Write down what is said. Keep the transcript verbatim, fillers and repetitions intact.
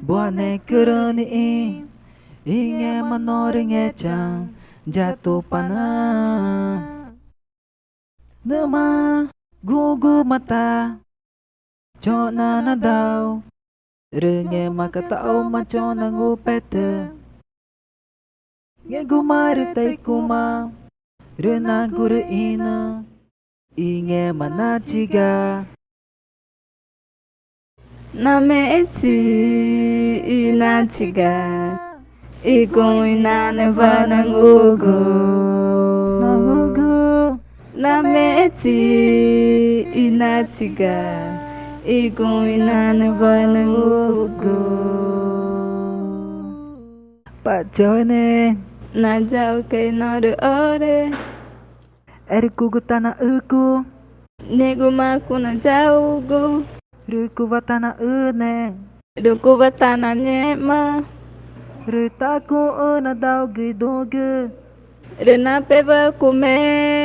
Buanecürüü̃ nixĩ i ngẽma norü ngechaü̃ ya Tupanaã. Nüma guxü̃guma tá choxna nadau, rü ngẽmaca̱x taxuü̃ma choxna ngupetü. Ngẽxguma rü ta icuma rü nagurüxĩnü i ngẽma nachiga. Nameẽtchi i nachiga, iguxü̃ i nanewa nanguxgu. Nanguxgu. Nameẽtchi i nachiga, iguxü̃ i nanewa nanguxgu. Pa Chaueneẽ, nayauxca̱x i norü ore. Erü cugu tanaxücu, ngẽxguma cunayauxgu, rü cuwa tanaxüne, rü cuwa tanangẽxma, rü tacuxü̃ nadaugü i duü̃xü̃gü, rü napewa cumee.